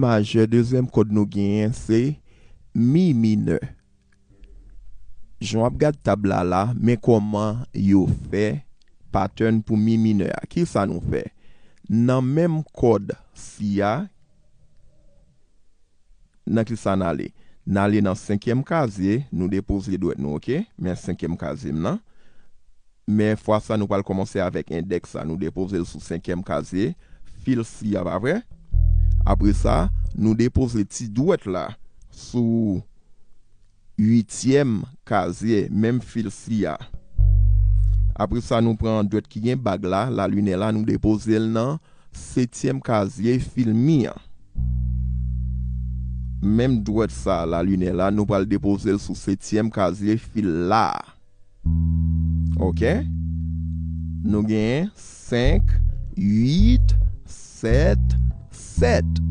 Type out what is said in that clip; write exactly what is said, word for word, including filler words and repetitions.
Majè, dezyèm kòd nou genyen se mi minè. Jan w ap gad tab la la, men kòman yo fè patèn pou mi minè a. Kisa nou fè? Nan menm kòd si a, nan kisa n ale? N ale nan senkyèm kazye, nou depoze dwèt nou, oke? Men senkyèm kazye m nan. Men fwa sa, nou pral kòmanse avèk endèks la. Nou depoze l sou senkyèm kazye, fil si a, pa vre? Apre sa, nou depoze ti dwèt la sou uityèm kazye, menm fil si a. Apre sa, nou pran dwèt ki gen bag la, lalinè la, nou depoze l nan setyèm kazye, fil mi an. Menm dwèt sa, lalinè la, nou pral depoze l sou setyèm kazye, fil la. Oke? Nou genyen senk, uit, sèt, sèt.